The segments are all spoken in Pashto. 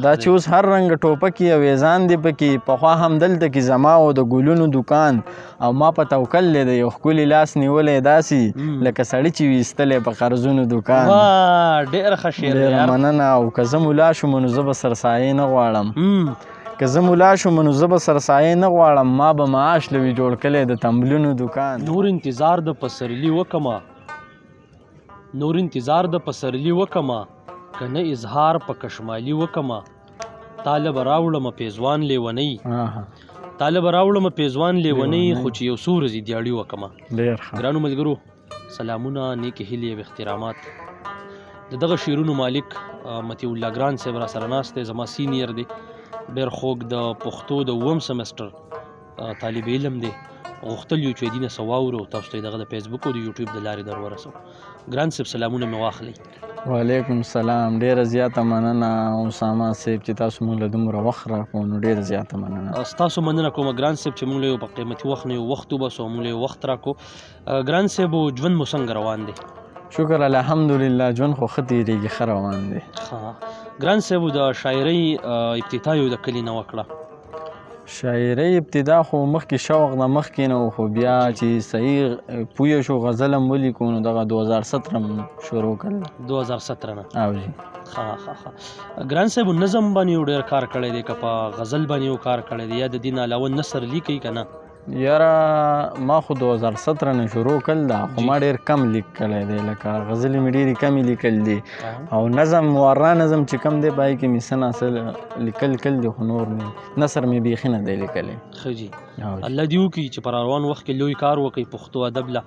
دا چې اوس هر رنګ ټوپکې او ویزان دی پکې، پخوا هم دلته کې زما او د ګلونو دکان، او ما په توکل دی د یو ښکلي لاس نیولی داسې لکه سړي چې ویستلی په قرضونو دکان. واه، ډېر ښه شعر دی ډېره یار. مننه. او که زه ملا شوم نو زه به سرسایې نه غواړم، که زه ملا شوم نو زه به سرسایې نه غواړم، ما به معاش له وي جوړ کړی د تمبلونو دکان. نور انتظار د پسرلی وکما، نور انتظار د پسرلی وکما، که نه اظهار په کشمالي وکما، تاله به راوړمه پیزوان لیونی، تاله به راوړمه پیزوان لیونی، خو چې یو څو ورځې دیاړي وکما. ډېر ښه. ګرانو ملګرو سلامونه، نیکې هیلې او احترامات. د دغه شعرونو مالک مطیع الله ګران صاحب را سره ناست دی، زما سینیر دی، ډېر خوږ د پښتو د اووم سمسټر طالب علم دی. غوښتل یو چې دینه څه واورو، تاسو ته دغه د فیسبوک او د یوټیوب د لارې در ورسو. ګران صاحب سلامونه مې واخلئ. وعلیکم سلام. ډېره زیاته مننه اسامه صاحب چې تاسو موږ له دومره وخت راکړو، نو ډېره زیاته مننه. ستاسو مننه کوم ګران صاحب چې موږ له یو په قیمتي وخت نه یو وخت وباسو، موږ له یو وخت راکړو. ګران صاحب ژوند مو څنګه روان دی؟ شکر الحمدلله، ژوند خو ښه تېرېږي، ښه روان دی. ښه ګران صاحب، د شاعرۍ ابتدا یو د کلي نه وکړه. شاعرۍ ابتدا خو مخکې شوق د مخکې نه و، خو بیا چې صحیح پوه شو غزل هم ولیکو، نو دغه 2017 هم شروع کړل. 2017 نه؟ او جی. ښه ښه ښه. ګران صاحب نظم باندې یو ډېر کار کړی دی که په غزل باندې یو کار کړی دی، یا د دین علاوه نثر لیکئ که نه؟ یاره ما خو 2017 نه شروع کړل دا، خو ما ډېر کم لیک کړی دی، لکه غزلې مې ډېرې کمې لیکل دي، او نظم ورا نظم چې کم دی په هغې کې مې څه ناڅه لیکل کړل دي، خو نور مې نثر مې بیخي نه دی لیکلی. ښه جي، الله دې وکړي چې په روان وخت کې لوی کار وکړي پښتو ادب له.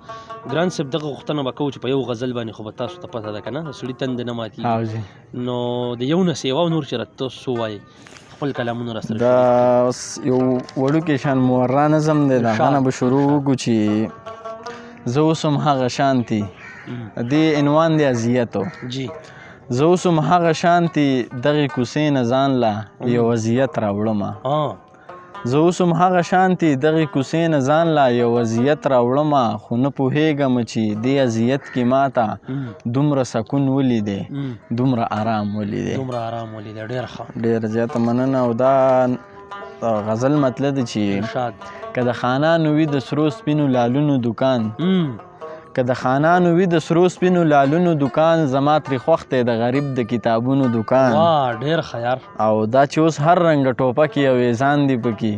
ګران صاحب دغه غوښتنه به کوو چې په یو غزل باندې خو به تاسو ته پته ده که نه، سړي تنده نه ماتېږي، نو د یو نه سیوا نور چې راته تاسو ووایئ خپل کلامونه را سره. دا اوس یو وړوکی شان مورا نظم دی، د هغه نه به شروع وکړو چې زه اوس هم هغه شانتي، دې عنوان دی اذیتو. جی. زه اوس هم هغه شانتي دغې کوڅې نه ځان له یو اذیت راوړمه. زه اوس هم هغه شانتي دغې کوڅې نه ځان له یو اذیت راوړمه، خو نه پوهېږم چې دې اذیت کې ما ته دومره سکون ولیدی، دومره آرام ولیدی، دومره آرام ولیدی. ډېر ښه، ډېره زیاته مننه. او دا غزل مطلب دی چې که د خانانو وي د سرو سپینو لالونو دکان، که د خانانو وي د سرو سپینو لالونو دکان، زما ترې خوښ دی د غریب د کتابونو دکان. واه، ډېر ښه یار. او دا چې اوس هر رنګ ټوپکې او ویزان دي پکې،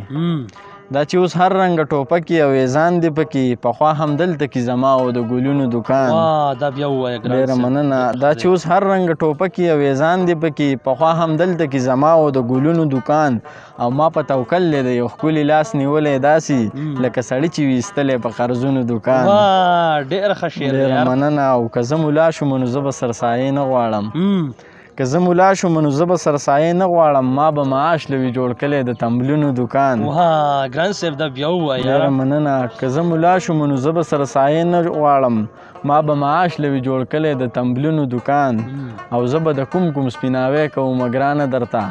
دا چې اوس هر رنګ ټوپکې او ویزان دي پکې، پخوا هم دلته کې زما او د ګلونو دکان. واه، دا بیا ووایه ګران ډېره مننه. دا چې اوس هر رنګ ټوپکې او ویزان دي پکې، پخوا هم دلته کې زما او د ګلونو دکان، او ما په توکل دی د یو ښکلي لاس نیولی داسې لکه سړي چې ویستلی په قرضونو دکان. واه، ډېر ښه شعر دی ډېره یار. مننه. او که زه ملا شوم نو زه به سرسایې نه غواړم، که زه ملا شوم نو زه به سرسایې نه غواړم، ما به معاش له وي جوړ کړی د تمبلونو دکان. واه ګران صاحب، دا بیا ووایه. ډېره مننه. که زه ملا شوم نو زه به سرسایې نه غواړم، ما به معاش له وي جوړ کړی د تمبلونو دکان، او زه به د کوم کوم سپیناوی کوم ګرانه درته،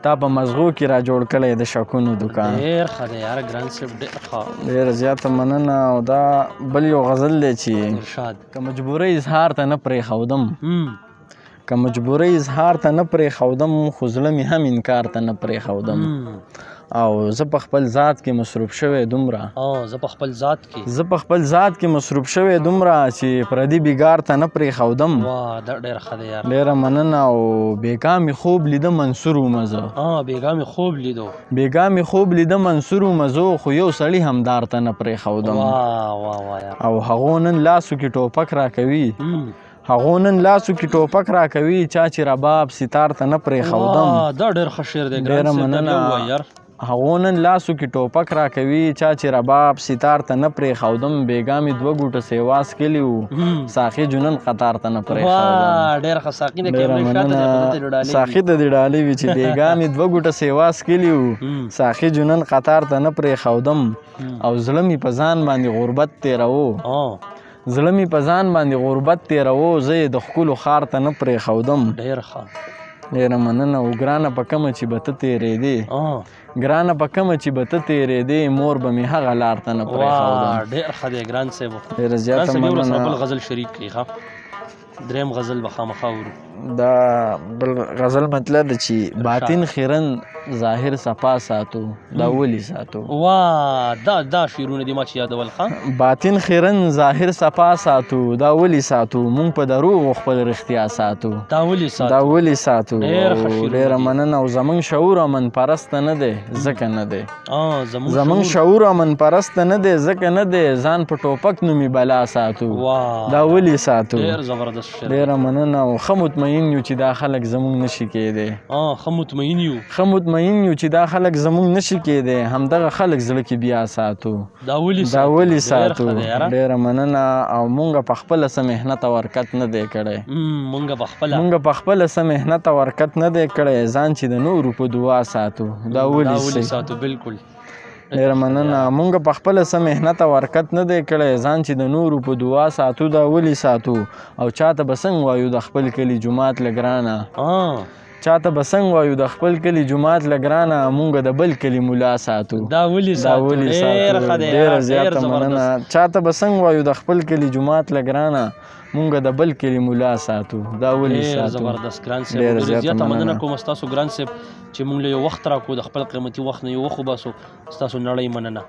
تا په مزغو کې را جوړ کړی د شکونو دکان. ډېر ښه دی یاره ګران صاحب، ډېر ښه. ډېره زیاته مننه. او دا بل یو غزل دی چې ارشاد. که مجبورۍ اظهار ته نه پرېښودم، که مجبورۍ اظهار ته نه پرېښودم، خو زړه مې هم انکار ته نه پرېښودم. او زه په خپل ذات کې مصروف شوی دومره، زه په خپل ذات کې، زه په خپل ذات کې مصروف شوی دومره چې پردي بیګار ته نه پرېښودم. واه، دا ډېر ښه دی یار. ډېره مننه. او بېګا مې خوب لیده منصور وم زه. بېګا مې خوب لیدو. بېګا مې خوب لیده منصور وم زه، خو یو سړي هم دار ته نه پرېښودم. واه واه واه یار. او هغو نن لاسو کې ټوپک راکوي، هغو نن لاسو کې ټوپک راکوي، چا چې رباب ستار ته نه پرېښودم. دا ډېر ښه شعر دی ګران ډېره صاحب، دا مننه. بیا ووایه یار. هغو نن لاسو کې ټوپک راکوي، چا چې رباب ستار ته نه پرېښودم. بېګا مې دوه ګوټه سیوا څکلي وو، ساقي جنن قطار ته نه پرېښودم. واه، ډېر ښه. ساقي د ډېره کیمرې شاته دی، خو مننه. دلته ډالۍ وي. ساقي ته دې ډالۍ وي چې بېګا مې دوه ګوټه سیوا څکلي وو، ساقي جنن قطار ته نه پرېښودم. او زړه مې په ځان باندې غربت تېروو، زړه مې په ځان باندې غربت تېروو، زه یې د ښکلو ښار ته نه پرېښودم. ډېر ښه. ډېره مننه. او ګرانه په کومه چې به ته تېرېدې، ګرانه په کومه چې به ته تېرېدې، مور به مې هغه لار ته نه پرېښودم. واه، ډېر ښه دی ګران صاحب. ډېره زیاته ګران صاحب، یو ورسره مننه. بل غزل شریک کړئ. ښه دریم غزل به خامخا اورو. دا بل غزل مطلب ده چې باطن خیرن ظاهر صفا ساتو، دا ولي ساتو. وا، دا شعرونه دي ما چې یادول. ښه، باطن خیرن ظاهر صفا ساتو، دا ولي ساتو، مونږ په دروغو خپل رښتیا ساتو، دا ولي ساتو، دا ولي ساتو. ډېر ښه شعرونه ډېره دي. مننه. او زمونږ شعور امن پرسته نه دی ځکه نه دی. زمونږ زمونږ شعور امن پرسته نه دی ځکه نه دی، ځان په ټوپک نومي بلا ساتو، دا ولي ساتو. ډېر زبردست شعر. ډېره مننه. او ښه مطمئن یو چې دا خلک زمونږ نشي کېدی. ښه مطمئن یو. ښه مطمئن یو چې دا خلک زمونږ نشي کېدی، همدغه خلک زړه کې بیا ساتو، دا ولي دا ساتو. ولي ډېر ساتو. ښه دی یاره. ډېره مننه. او مونږ په خپله څه محنت او حرکت نه دی کړی. مونږ په خپله، مونږ په خپله څه محنت او حرکت نه دی کړی، ځان چې د نورو په دعا ساتو، دا ولي دا ولي ساتو. ساتو، بالکل. ډېره مننه. مونږ په خپله څه محنت او حرکت نه دی کړی، ځان چې د نورو په دعا ساتو، دا ولي ساتو. او چاته به څنګه وایو د خپل کلي جومات له ګرانه، چاته به څنګه وایو د خپل کلي جومات له ګرانه، مونږ د بل کلي ملا ساتو، دا ولي دا ساتو. ولي ډېر ساتو. ښه دی ډېره یاره، ډېر زیاته زبردست. مننه. چاته به څنګه وایو د خپل کلي جومات له ګرانه، مونږ د بل کلي ملا ساتو، دا ولي ډېر ساتو. زبردست ګران صاحب. ډېره ډېره زیاته زیاته مننه مننه. کوم ستاسو ګران صاحب چې مونږ له یو وخت راکو، د خپل قیمتي وخت نه یو وخت وباسو. ستاسو نړۍ مننه.